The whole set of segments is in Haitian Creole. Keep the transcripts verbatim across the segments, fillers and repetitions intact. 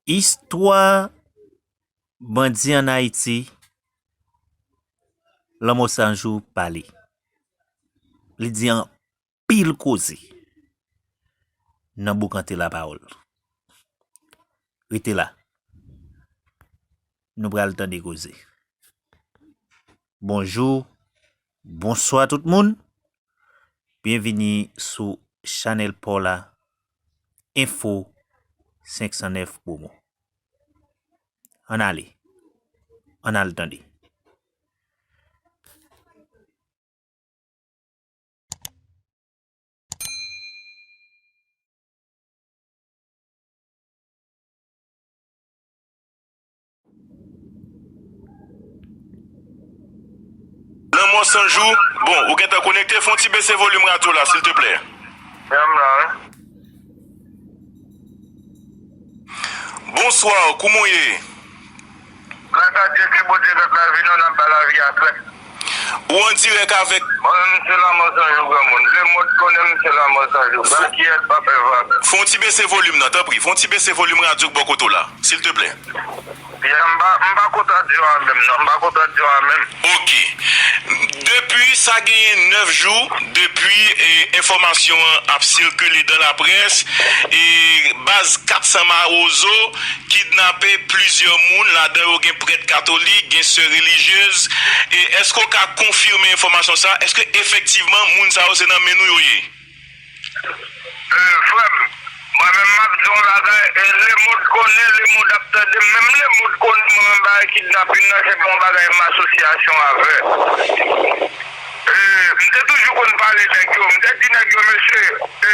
Istwa bandi ann Ayiti, Lanmò San Jou pale. Li di anpil koze nan boukante lapawòl. Rete la. Nou pral tande koze. Bonjou, bonswa tout moun. Byenvini sou chanèl pa w la, Enfo senk san nèf Promo. Ann ale. Ann al tande. Lanmò San Jou, bon, ou gentan konekte, fè yon ti bese volim radyo la, silteplè. Menm la, wi. Bonswa, kouman w ye? Gras a Dye, ke Bondye mèt lavi nou, n ap bay lavi a trèt. Ou an dirèk avèk. Mwen menm, se Lanmò San Jou granmoun. Lemonn konnen m, se Lanmò San Jou. Fo- Bakiyèt, pa pè vag. Fè yon ti bese volim nan, tanpri. Fè yon ti bese volim radyo k bò kote w la, silteplè. Ya, m pa, m pa konn radyo a menm, non. M pa konn radyo a menm. Ok. Depi sa genyen nèf jou, depi, e, enfòmasyon an ap sikile dan laprès, e, baz kat san Mawozo kidnape plizyè moun, ladan yo gen prèt katolik, gen sè relijyez. E èske w ka konfime enfòmasyon sa? Èske efektivman moun sa yo se nan men nou yo ye? E, frè m, mwen menm m ap di yon bagay, e, lemonn konnen, lemonn ap tande, menm lemonn konnen mwen menm bagay kidnapin nan, se pa yon bagay m asosyasyon avè. E, m te toujou konn pale nèg yo, m te di nèg yo, mesye, e,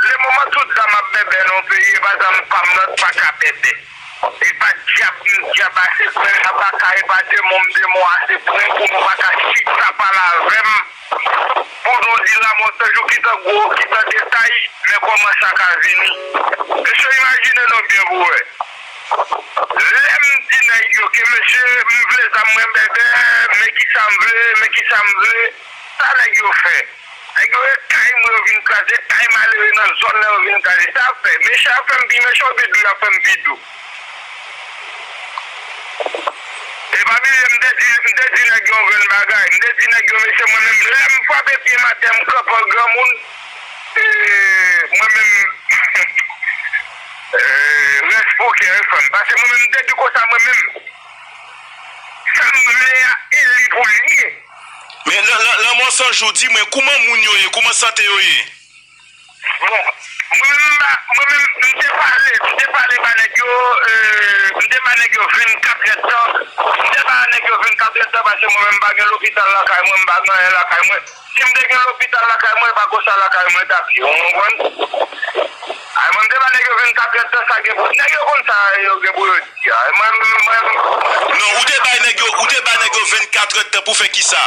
lemoman tout zam ap bèbè nan yon peyi, e pa zam pa m nan pa ka bèbè. E pa dyab m dyab ase plen, e pa ka, e pa demon m demon ase plen pou nou pa ka chita pale avè m, pou nou di Lanmò San Jou ki tan gwo, ki tan detay, men kòman sa ka vini. Mesye, imajine nou byen pou wè. Lè m di nèg yo ke mesye, m vle zam mwen bèbè, men kisa m vle, men kisa m vle, sa nèg yo fè. Nèg yo e kay mwen yo vin kraze, kay malere nan zòn nan yo vin kraze. Sa ap fè, mechan ap fè m pi mechan, oubyen dou y ap fè m pi dou. E pa bliye, m te di, m te di nèg yo yon grenn bagay. M te di nèg yo, mesye, mwen menm, lè m frape pye m atè, m kanpe an granmoun, e, mwen menm, e, rès pokè, wi, frè m. Paske mwen menm, m te di konsa, mwen menm, sa m vle a, e li pou l ye. Men, Lan-, Lan-, Lanmò San Jou, di mwen, kouman moun yo ye? Kouman sante yo ye? Bon, mwen menm, m pa, mwen menm, m te pale, m te pale ba nèg yo, e, m te ba nèg yo vennkat èdtan, m te ba nèg yo vennkat èdtan, paske mwen menm, m pa gen lopital lakay mwen, m pa gen anyen lakay mwen. Si m te gen lopital lakay mwen, e pa konsa lakay mwen t ap ye, ou konprann? Ay, mwen, m te ba nèg yo vennkat èdtan, sa gen pou, nèg yo konn sa yo gen pou yo di a. Mwen, mwen, Non, ou te bay nèg yo, ou te bay nèg yo vennkat èdtan pou fè kisa?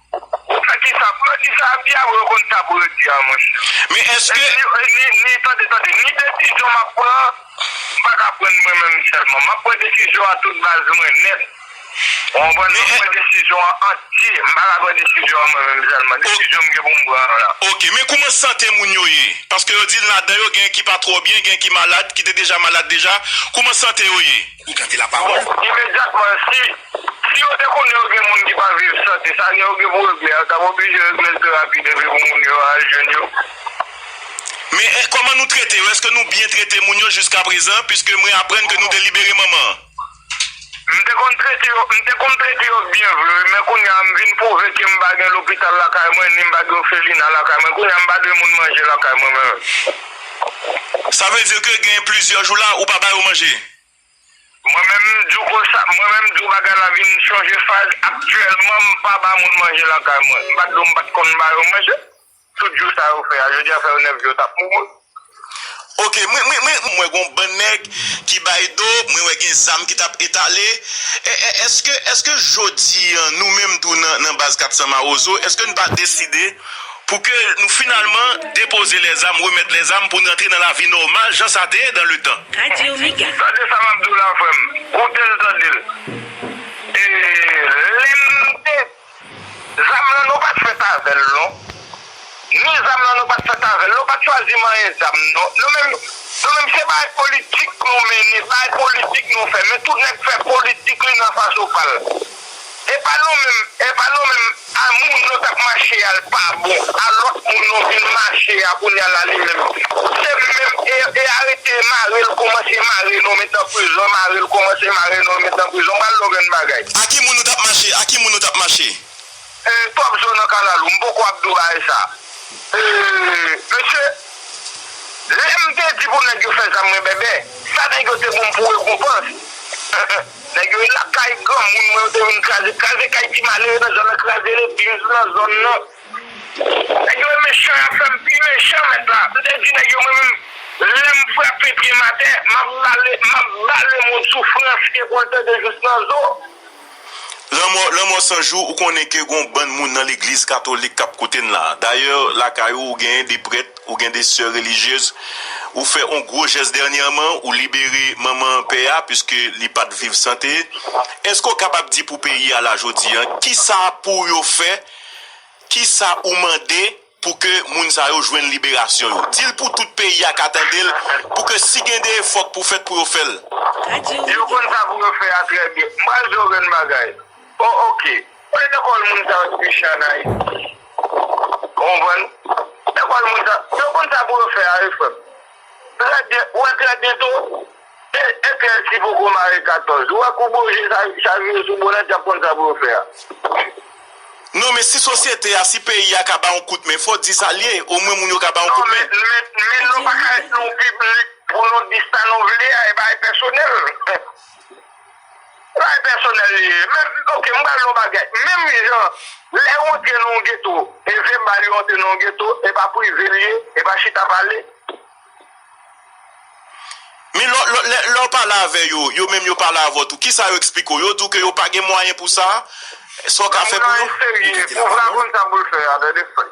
Sa ki sa pou yo di sa, pi apre yo konn sa pou yo di a, monchè. Men èske E ni, ni, ni, tande, tande, ni desizyon m ap pran, m pa ka pran mwen menm sèlman. M ap pran desizyon a tout baz mwen nèt. Ou konprann? M ap pran desizyon an antye. M pa ka pran desizyon an mwen menm sèlman. Desizyon m gen pou m pran an la. Ok, men kouman sante moun yo ye? Paske yo di ladan yo gen ki pa twò byen, gen ki malad, ki te deja malad deja. Kouman sante yo ye? Ou gade lapawòl. Bon, imedyatman, si, si yo te konnen yo gen moun ki pa viv sante, sa gen yo gen pou regle a, yo t ap oblije regle l pi rapid epi pou moun yo al jwenn yo. Men, e, kòman nou trete yo? Èske nou byen trete moun yo jiskaprezan? Piske mwen aprann ke nou te libere manman an. M te konn trete yo, m te konn trete yo byen vre, wi, men kounye a m vin pwouve ke m pa gen lopital lakay mwen, ni m pa gen òfelina lakay mwen. Kounye a m pa dwe moun manje lakay mwen menm. Sa vle di ke gen plizyè jou la, ou pa ba yo manje? Mwen menm, m di w konsa, mwen menm, m di w bagay la vin chanje faz. Aktyèlman, m pa ba moun manje lakay mwen. M pa t di w m pa t konn ba yo manje. Tout jou sa yo fè a, jodi a fè yo nèf jou, yo t ap mouri. Ok, mwen, mwen, mwen, mwen gon bann nèg ki bay do, mwen wè gen zam ki t ap etale. E, e, èske, èske jodi a, nou menm tou nan, nan baz kat san Mawozo, èske n pa deside pou ke nou finalman depoze lèzam, remèt lèzam pou n rantre nan lavi nòmal, jan sa te ye dan letan. Radyo Mega. Tande sa m ap di w la, frè m. Koute l, tande l. E, lè m te, zam lan, nou pa t fèt avè l, non. Ni zam lan, nou pa t fèt avè l. Nou pa t chwazi manyen zam, non. Nou menm, Nou menm se bagay politik nou mennen, bagay politik nou fè, men tout nèg fè politik li nan fason pa l. E pa nou menm, e pa nou menm, a moun nou t ap mache a l pa bon, a lòt moun nou vin mache a kounye a la li menm. Se menm, e, e arete mare l kòmanse mare nou met nan prizon, mare l kòmanse mare nou met nan prizon, pral lògèn bagay. A ki moun nou t ap mache? A ki moun nou t ap mache? Eh, twòp zo nan kalalou, m poko ap di w bagay sa. Eh, mesye, lè m te di pou nèg yo fè zam mwen bèbè, sa nèg yo te ban m pou rekonpans? Nèg yo lakay granmoun mwen, yo te vin kraze, kraze kay ti malere nan zòn nan, kraze legliz nan zòn nan. Nèg yo mechan, y ap fè m pi mechan, mèt la. M te di nèg yo, mwen menm, lè m frape pye m atè, m ap bale, m ap bale moun soufrans ke pou l tande jous nan zo. Lanmò, Lanmò San Jou, ou konnen ke gon bann moun nan legliz katolik k ap koute n la. Dayè, lakay ou, ou genyen de prèt, ou gen de sè relijyez. Ou fè on gwo jès dènyèman, ou libere manman pè a, piske li pa t viv sante. Èske w kapab di pou peyi a la jodi a, kisa pou yo fè, kisa ou mande pou ke moun sa yo jwenn liberasyon yo? Di l pou tout peyi a ka tande l, pou ke si gen de efò k pou fèt pou yo fè l. Yo konn sa pou yo fè a trè byen. M pral di w yon grenn bagay. O, oke. Mwen lekòl moun sa yo t pi chè ann Ayiti. Ou konprann? Lekòl moun sa, yo konn sa pou yo fè a, wi, frè m. Trè byen, ou wè trè byento, e, eklèsi poko mare katòz. Ou wè kou boje sa, sa vire sou bonèt, y ap konn sa pou yo fè a. Non, men si sosyete a, si peyi a ka ba yon kout men, fò w di sa l ye, omwen moun yo ka ba yon kout men. Non, men, men, men nou pa ka ret nan yon piblik pou nou di sa nou vle a, e bagay pèsonèl. Bagay pèsonèl li ye. Menm, oke, m pral di w yon bagay. Menm jan, lè w antre nan yon geto, e se bal yo antre nan yon geto, e pa prive l ye, e pa chita pale. Men lè, lè, lè, lè w pale avè yo, yo menm yo pale avè w tou, kisa yo eksplike w? Yo di w ke yo pa gen mwayen pou sa? Sa w ka fè pou yo? Moun nan serye, pouvwa konn sa pou l fè a, tande frè.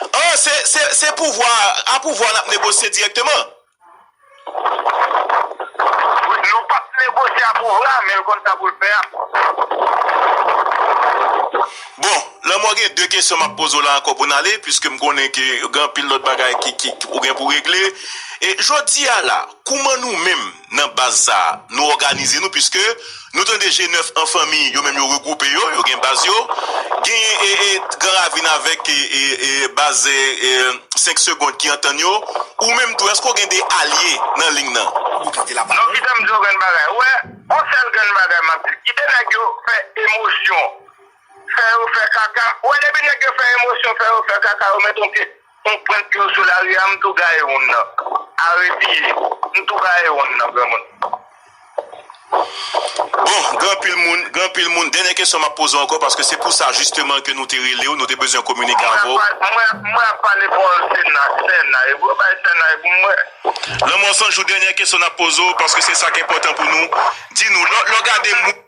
Ah, se, se, se pouvwa, a pouvwa n ap negosye dirèkteman. Wi, nou p ap negosye a pouvwa, men l konn sa pou l fè a. Bon, Lanmò, gen de kesyon m ap poze w la ankò pou n ale, piske m konnen ke gen anpil lòt bagay ki, ki, ki ou gen pou regle. E jodi a la, kouman nou menm nan baz sa a, nou òganize nou, piske nou tande G nèf an fanmi, yo menm yo regwoupe yo, yo gen baz yo, gen, e, e, Gran Ravin avèk, e, e, e, baz, e, e, senk segonn ki antann yo, ou menm tou, èske w gen de alye nan liy nan? Non, kite m di w grenn bagay. Ou wè, yon sèl grenn bagay m ap di. Kite nèg yo fè emosyon, fè yo fè kaka. Ou wè, depi nèg yo fè emosyon, fè yo fè kaka, yo met yon pye, yon pwent pye yo sou lari a, m tou gaye moun nan. Aretiye. M tou gaye moun nan, granmoun. Bon, gen anpil moun, gen anpil moun. Dènyè kesyon m ap poze w ankò, paske se pou sa jisteman ke nou te rele w, nou te bezwen kominike avè w. Mwen ap, mwen ap, mwen ap pale pawòl Sena, Sena, e pou bay Sena, e pou mwen. Lanmò San Jou, dènyè kesyon n ap poze w, paske se sa k enpòtan pou nou. Di nou, lè, lè w gade moun.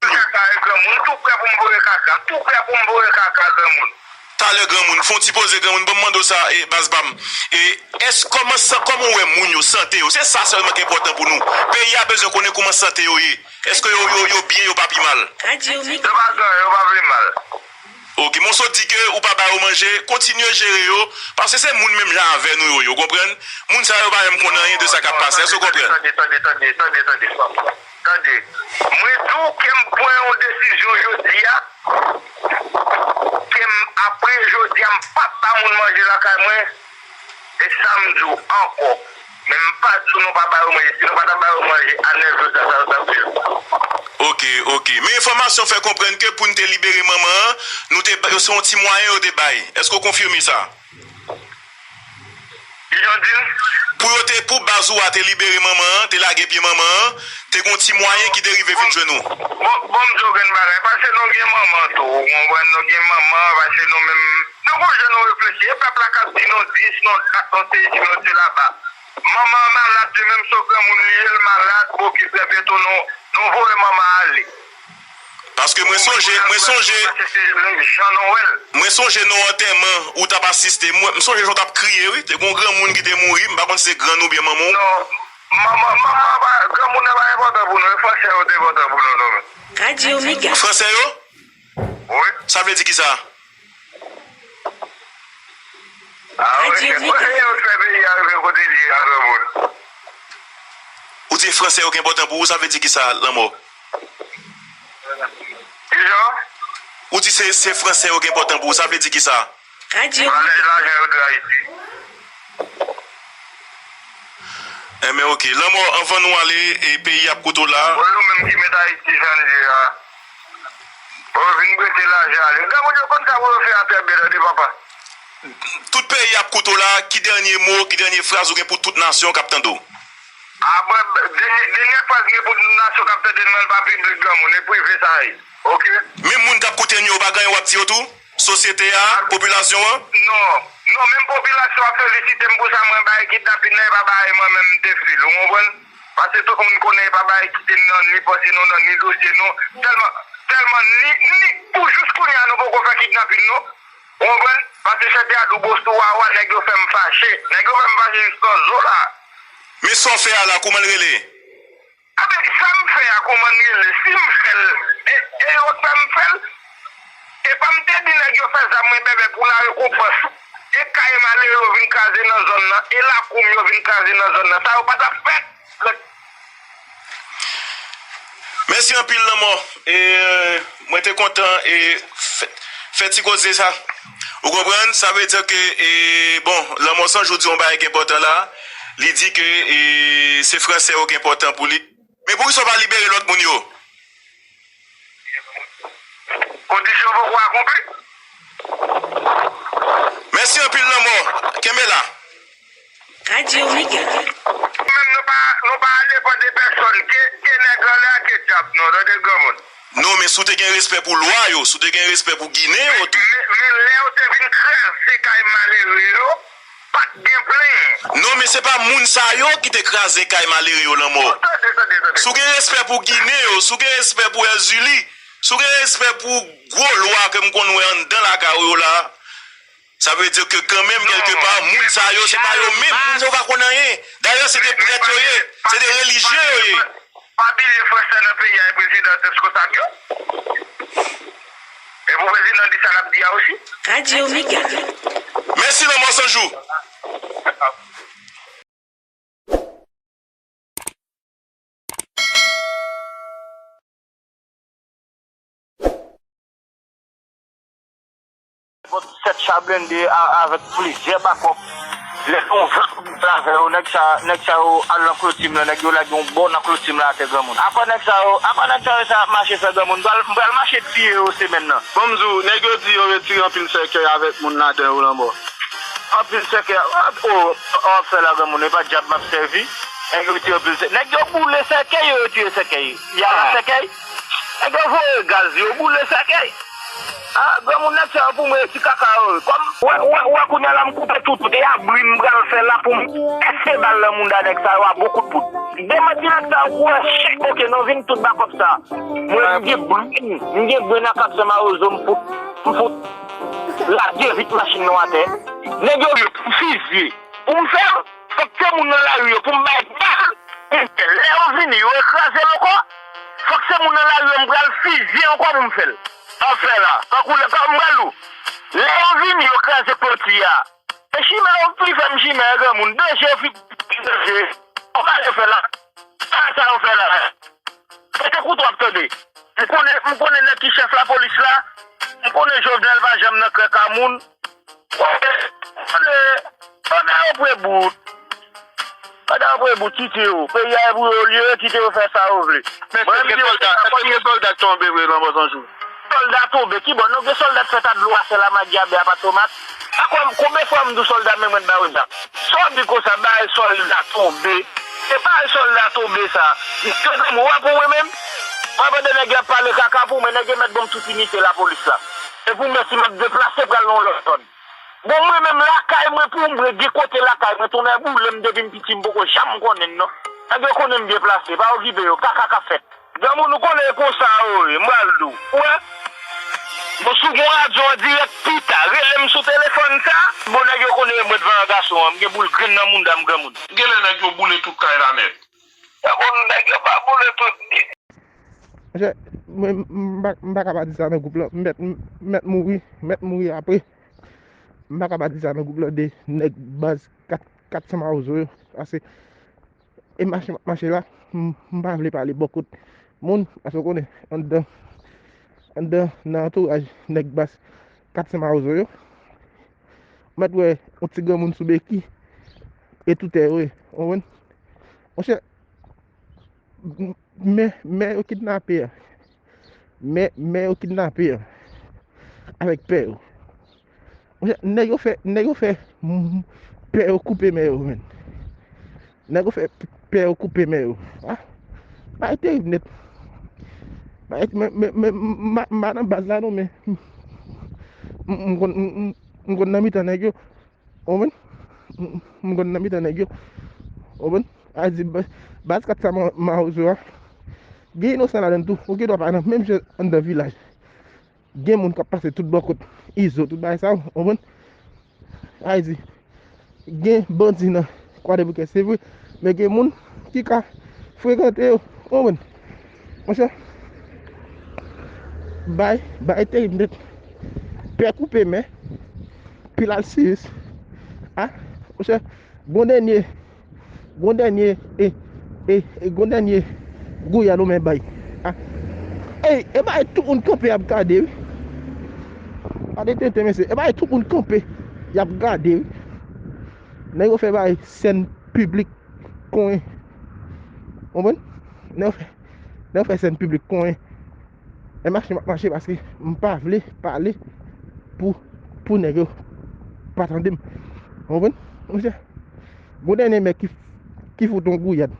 Kaka e granmoun, m tou prè pou m voye kaka, m tou prè pou m voye kaka granmoun. Talè granmoun, fè yon ti poze granmoun, ban m mande w sa, e, baz pa m. E, èske, kòman sa, kòman w wè moun yo, sante yo? Se sa sèlman ki enpòtan pou nou. Peyi a bezwen konnen kòman sante yo ye. Èske yo, yo, yo byen, yo pa pi mal? Yo pa byen, yo pa pi mal. Ok, men w sot di ke ou pa ba yo manje, kontinye jere yo, paske se moun menm jan avè nou yo ye, w konprann? Moun sa yo pa janm konn anyen de sa k ap pase, èske w konprann? Tande, tande, tande, tande, tande, tande. Tande, mwen di w ke m pran yon desizyon jodi a, ke m, apre jodi a, m p ap ba moun manje lakay mwen. E sa m di w ankò. Men m pa di w nou pa ba yo manje. Si nou pa ta ba yo manje, a nèf jou sa, sa yo t ap viv. Ok, ok. Men enfòmasyon fè konprann ke pou n te libere manman an, nou te ba, se yon ti mwayen yo te bay. Èske w konfime sa? Kijan w di l? Pou yo te, pou baz ou a te libere manman an, te lage pye manman an, te gon ti mwayen ki te rive vin jwenn ou. Bon, bon, m di w grenn bagay, paske nou gen manman tou, ou konprann, nou gen manman, paske nou menm, nou gon jan nou reflechi, e pèp la k ap di nou dis, nou dat, nou sesi, nou selaba. Manman an malad, li menm se yon granmoun li ye, l malad, bon, ki trè byento, nou, nou voye manman an ale. Paske mwen sonje, mwen sonje, mwen sonje nan antèman ou t ap asiste. Mwen, m sonje jan w t ap kriye, wi. Te gen yon granmoun ki te mouri, m pa konn si se grann ou byen manman w. Non, manman, manman pa, granmoun nan pa enpòtan pou nou, e fransè yo te enpòtan pou nou, non, men. Radyo Mega. Fransè yo? Wi. Sa vle di kisa? Ah, wi, se fransè yo fè peyi a rive kote l ye a, granmoun. Se fransè yo ki enpòtan pou ou, sa vle di kisa, Lanmò? Kijan? Ou di se, se fransè yo ki enpòtan pou ou, sa vle di kisa? Radyo. Valè lajan yo de Ayiti. Enben, oke. Lanmò, anvan nou ale, e peyi ap koute w la. Bon, yo menm ki met Ayiti jan l ye a. Bon, yo vin prete lajan ale. Granmoun yo konn sa pou yo fè atè byen, tande, papa. Tout peyi ap koute w la, ki dènye mo, ki dènye fraz ou gen pou tout nasyon k ap tande w? A, bon, dènye, dènye fraz m gen pou tout nasyon k ap tande m nan, l pa piblik, granmoun, e prive sa ye. Oke? Menm moun k ap koute n yo, ou pa gen anyen w ap di yo tou? Sosyete a, popilasyon an? Non. Non, menm popilasyon ap felisite m pou sa, mwen bay kidnapin nan, e pa bay mwen menm m te fè l, ou konprann? Paske tout moun konnen e pa bay kite m nan ni pòs nou, nan ni dosye nou. Tèlman, tèlman ni, ni, pou jis kounye a, nou poko fè kidnapin nou. Ou konprann? Paske chante a dou bostou wawa, nèg yo fè m fache. Nèg yo fè m fache jis nan zo la. Men sa w fè a la, kouman l rele? Enben, sa m fè a, kouman l rele? Si m fè l, e, e yo k fè m fè l? E pa m te di nèg yo fè zam mwen bèbè pou larekonpans. E kay malere yo vin kraze nan zòn nan, e lakou m yo vin kraze nan zòn nan. Sa yo pa t ap fèt. Mèsi anpil, Lanmò. E, mwen te kontan, e, fè, fè ti koze sa. Ou konprann? Sa vle di ke, e, bon, Lanmò San Jou di yon bagay ki enpòtan la. Li di ke, e, se fransè yo ki enpòtan pou li. Men poukisa w pa libere lòt moun yo? Kondisyon poko akonpli. Mèsi anpil, Lanmò. Kenbe la. Radyo Mega. Nou menm, nou pa, nou pa al depann de pèsòn. Ke, ke nèg anlè a, ke dyab nou, tande, granmoun. Non, men si w te gen respè pou lwa yo, si w te gen respè pou Ginen yo tou. Men, men, men lè yo te vin kraze kay malere yo, pa t gen plenyen. Non, men se pa moun sa yo ki te kraze kay malere yo, Lanmò. Bon, tande, tande, tande. Si w gen respè pou Ginen yo, si w gen respè pou Èzili, si w gen respè pou gwo lwa ke m konn wè anndan lakay ou yo la, sa vle di ke kanmenm, kèlkepa, moun sa yo, se pa yo menm, moun sa yo pa konn anyen. Dayè, se de prèt yo ye, se de relijye yo ye. Pa bliye fransè nan peyi a e prezidan Tedros Samuel. E pou prezidan di sa l ap di a osi. Radyo Mega. Mèsi, Lanmò San Jou. Sèt cha blende a, avèk plizyè bakòp. Lè yon van avè yo, nèg sa, nèg sa yo al nan kloti m nan, nèg yo lage yon bò nan kloti m nan atè granmoun. Apa nèg sa yo, apa nèg sa yo sa ap mache fè granmoun? M pral, m pral mache tiye yo semèn nan. Bon, m di w, nèg yo di yo retire anpil sèkèy avèk moun ladan yo, Lanmò. Anpil sèkèy, o, o, w ap fè la granmoun, e pa dyab m ap sèvi. Nèg yo retire anpil sèkèy. Nèg yo boule sèkèy, yo retire sèkèy. Y a la sèkèy. Nèg yo voye gaz, yo boule sèkèy. A, granmoun, nèg sa yo pou mwen, ti kaka yo ye. Kòm, wè, wè, wè, kounye a la, m koupe tout, tout. E a bri m pral fè la pou m pèse bal nan mouda nèg sa yo a bon kout poud. Demanti nèg sa yo, kwè chèk, oke, nou vin tout bakòp sa. Mwen, m gen bri, m gen bri nan kat Sen Mawozo, m fout, m fout lage vit machin nan atè. Nèg yo, yo fizye. Pou m fè l, fòk se moun nan lari yo, pou m bay bal, pou m fè l. Lè yo vini, yo kraze l ankò, fòk se moun nan lari yo, m pral fizye ankò pou m fè l. Anfè la, tankou lè, tankou m pral di w, lè yo vini, yo kraze kloti a. E chimè yo pli fè m chimè, granmoun, danje yo fi, danje. Anfè yo fè la. Sa, sa yo fè la. Mete kouto ap tande. M konnen, m konnen nèg ki chèf lapolis la. M konnen Jovenel pa janm nan krèk a moun. Pandan, pandan yo pre bout. Pandan yo pre bout, kite yo. Peyi a e pou yo, olye yo kite yo fè sa yo vle. Men èske gen sòlda, èske gen sòlda k tonbe vre, Lanmò San Jou? Sòlda tonbe, ki bò? Non, gen sòlda k fèt a dlo a sèl a madyabè a pa tomat. A konbyen fwa m di w sòlda men mwen ba yo zam? Sa w di konsa, bay sòlda tonbe. Se pa sòlda tonbe sa. Mesye granmoun, w ap wè mwen menm. Pandan nèg yo ap pale kaka pou mwen, nèg yo mèt ban m tout inite lapolis la. E pou mèsi m ap deplase pral nan yon lòt zòn. Bon, mwen menm lakay mwen pou mwen, gen kote lakay mwen, tonnè boule m depi m piti, m poko janm konnen l non. Nèg yo konnen m byen plase, pa okipe yo, kaka k ap fèt. Granmoun, ou konnen e konsa yo ye, m pral di w. Ou wè? Bon, si w gen yon radyo an dirèk pita, rele m sou telefòn sa. Bon, nèg yo konnen mwen dvan gason an, m gen boul grenn nan mouda m, granmoun. Genlè nèg yo boule tout kay la nèt. Granmoun, nèg yo pa boule tout. Monchè, mwen, m pa, m pa ka pa di sa nan gwoup lan. M mèt, m mèt mouri, m mèt mouri apre. M pa ka pa di sa nan gwoup lan de nèg baz kat, kat Sen Mawozo yo. Pase E mache m ap mache la, m m pa vle pale bò kot moun, paske w konnen, anndan, anndan nan antouraj nèg bas kat san mawozo yo, w mèt wè yon ti granmoun sou beki e toutè yo ye, w konprann? Monchè, men, men yo kidnape a, men, men yo kidnape a avèk pè yo. Monchè, nèg yo fè, nèg yo fè pè yo koupe men yo, menn. Nèg yo fè pè yo koupe men yo. Ah, bagay terib nèt. Bagay, men, men, men, m pa nan baz la non, men m konn, m konn nan mitan nèg yo. Ou konprann? M konn nan mitan nèg yo. Ou konprann? A di, baz kat sa mawozo a, gen inosan ladan tou. Ou gen dwa pa nan menm jan anndan vilaj. Gen moun k ap pase tout bò kot Izo, tout bagay sa yo, ou konprann? A di, gen bandi nan Kwadèboukè, se vre, men gen moun ki ka frekante yo, ou konprann? Monchè, bay, bay terib nèt. Pè koupe men, pil al siyis. A, monchè, gon dènye Gon dènye, e, e, e, gon dènye gouyad ou men bay. Ah. Ey, e bay tout moun kanpe y ap gade, wi. Gade tenten, mesye. E bay tout moun kanpe y ap gade, wi. Nèg yo fè bay sèn piblik konyen. Konprann? Nèg yo fè, nèg yo fè sèn piblik konyen. E mache m ap mache paske m pa vle pale pou, pou nèg yo pa tande m. Ou konprann? Monchè, gon dènye mè ki, ki fout yon gouyad.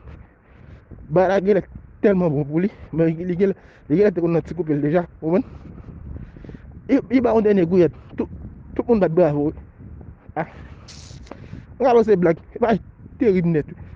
Bagay la genlè tèlman bon pou li, men li genlè, li genlè te konn nan ti koupe l deja, ou konprann? Li, li ba yon dènye gouyad. Tout, tout moun bat bravo, wi. Ah. Mwen ka panse blag. Bagay terib nèt, wi.